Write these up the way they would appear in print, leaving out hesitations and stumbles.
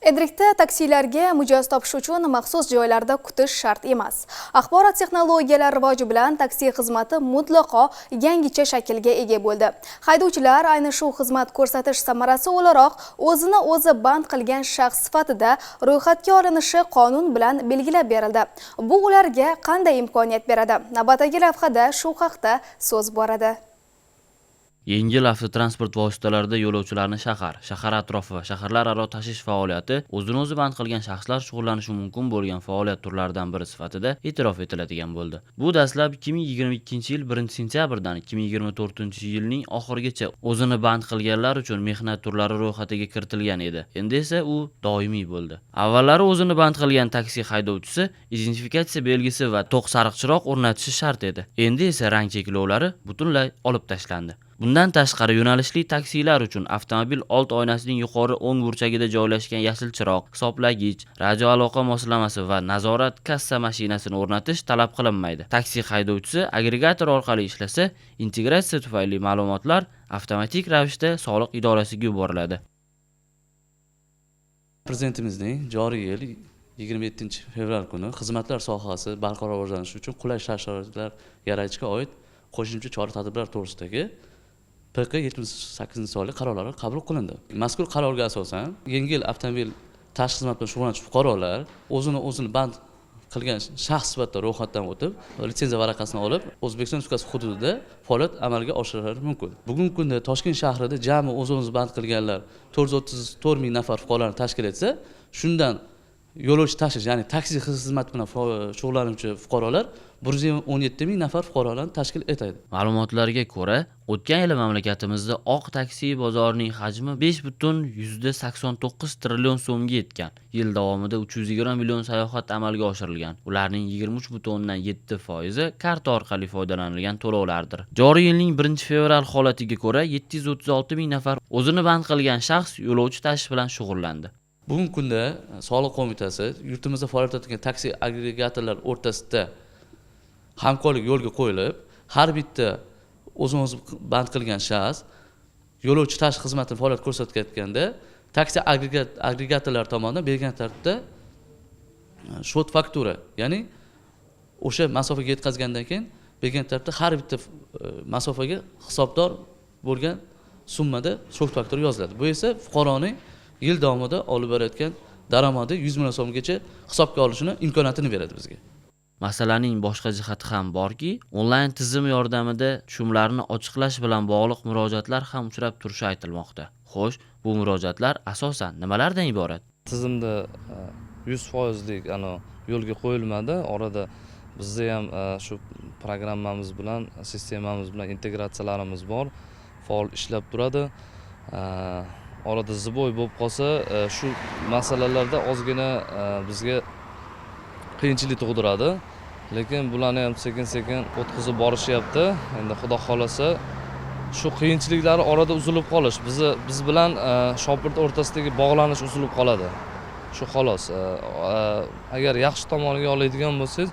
Endilikda taksilarga mijoz topish uchun maxsus joylarda kutish shart emas. Axborot texnologiyalari rivoji bilan taksi xizmati mutlaqo yangicha shaklga ega bo'ldi. Haydovchilar ayni shu xizmat ko'rsatish samarasi o'laroq o'zini o'zi band qilgan shaxs sifatida ro'yxatga olinishi qonun bilan belgilab berildi. Bu ularga qanday imkoniyat beradi? Navbatdagi lavhada shu haqda so'z boradi. Yengil avtotransport vositalarida yo'lovchilarni shahar, shahar atrofi va shaharlararo tashish faoliyati o'zini o'zi band qilgan shaxslar shug'ullanishi mumkin bo'lgan faoliyat turlaridan biri sifatida e'tirof etiladigan bo'ldi. Bu dastlab 2022-yil 1-sentyabrdan 2024-yilning oxirigacha o'zini band qilganlar uchun mehnat turlari ro'yxatiga kiritilgan edi. Endi esa u doimiy bo'ldi. Avvallari o'zini band qilgan taksi haydovchisi identifikatsiya belgisi va to'q sariq chiroq o'rnatishi shart edi. Endi esa rang cheklovlari butunlay olib tashlandi. Bundan tashqari, yo'nalishli taksilar uchun avtomobil old oynasining yuqori o'ng burchagida joylashgan yashil chiroq, hisoblagich, radioaloqa moslamasi va nazorat kassa mashinasini o'rnatish talab qilinmaydi. Taksi haydovchisi agregator orqali ishlasa, integratsiya tufayli ma'lumotlar avtomatik ravishda soliq idorasiga yuboriladi. Prezidentimizning joriy yil 27 fevral kuni xizmatlar sohasi barqaror rivojlanishi uchun qulay shart sharoitlar yaratishga oid qo'shimcha chora tadbirlar to'g'risidagi PQ 78-sonli qarorlari qabul qilindi. Mazkur qarorga asosan yengil avtomobil tashish xizmati bilan shug'ullanuvchi fuqarolar o'zini o'zini band qilgan shaxs sifatida ro'yxatdan o'tib, litsenziya varaqasini olib, O'zbekiston Respublikasi hududida faoliyat amalga oshirishlari mumkin. Bugungi kunda Toshkent shahrida jami o'zini o'zi band qilganlar 434 ming nafar fuqarolarni tashkil etsa, shundan yo'lovchi tashish, ya'ni taksi xizmati bilan shug'ullanuvchi fuqarolar 117 ming nafar fuqarolarni tashkil etadi. Ma'lumotlarga ko'ra, o'tgan yili mamlakatimizda oq taksi bozorining hajmi 5,89 trillion so'mga yetgan. Yil davomida 320 million sayohat amalga oshirilgan. Ularning 23,7 foizi karta orqali foydalanilgan to'lovlardir. Joriy yilning 1-fevral holatiga ko'ra, 736 ming nafar o'zini band qilgan shaxs yo'lovchi tashish bilan shug'ullandi. Bugungi kunda Soliq qo'mitasi yurtimizda faoliyat yuritayotgan taksi agregatorlar o'rtasida hamkorlik yo'lga qo'yilib, har bitta o'zini o'zi band qilgan shaxs yo'lovchi tashish xizmatini faoliyat ko'rsatayotganda taksi agregatorlar tomonidan belgilangan tartibda счёт faktura, ya'ni o'sha masofaga yetkazgandan keyin belgilangan tartibda har bitta masofaga hisobdor bo'lgan summada счёт faktura yoziladi. Bu esa fuqaroning yil davomida olib borayotgan daromadi 100 million so'mgacha hisobga olishini imkoniyatini beradi bizga. Masalaning boshqa jihati ham borki, onlayn tizim yordamida tushumlarni ochiqlash bilan bog'liq murojaatlar ham uchrab turishi aytilmoqda. Xo'sh, bu murojaatlar asosan nimalardan iborat? Tizimda 100 foizlik yo'lga qo'yilmadi. Orada bizni ham shu programmamiz bilan, sistemamiz bilan integratsiyalarimiz bor, faol ishlab turadi. Orada сбой bo'lib qolsa, shu masalalarda ozgina bizga qiyinchilik tug'diradi, lekin bularni ham sekin sekin o'tkazib borishyapti. Endi Xudo xohlasa, shu qiyinchiliklari orada uzilib qolish, bizni biz bilan shopir o'rtasidagi bog'lanish uzilib qoladi, shu xolos. Agar yaxshi tomoniga oladigan bo'lsangiz,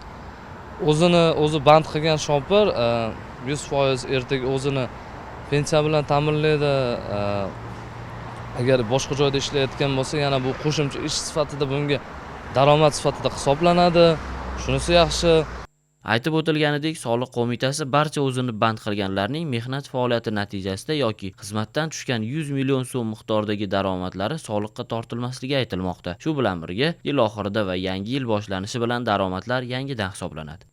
o'zini o'zi band qilgan shopir 100% ertaga o'zini pensiya bilan ta'minlaydi. Agar boshqa joyda ishlayotgan bo'lsa, yana bu qo'shimcha ish sifatida, bunga daromad sifatida hisoblanadi. Shunisi yaxshi. Aytib o'tilganidek, Soliq qo'mitasi barcha o'zini band qilganlarning mehnat faoliyati natijasida yoki xizmatdan tushgan 100 million so'm miqdoridagi daromadlari soliqqa tortilmasligi aytilmoqda. Shu bilan birga, yil oxirida va yangi yil boshlanishi bilan daromadlar yangidan hisoblanadi.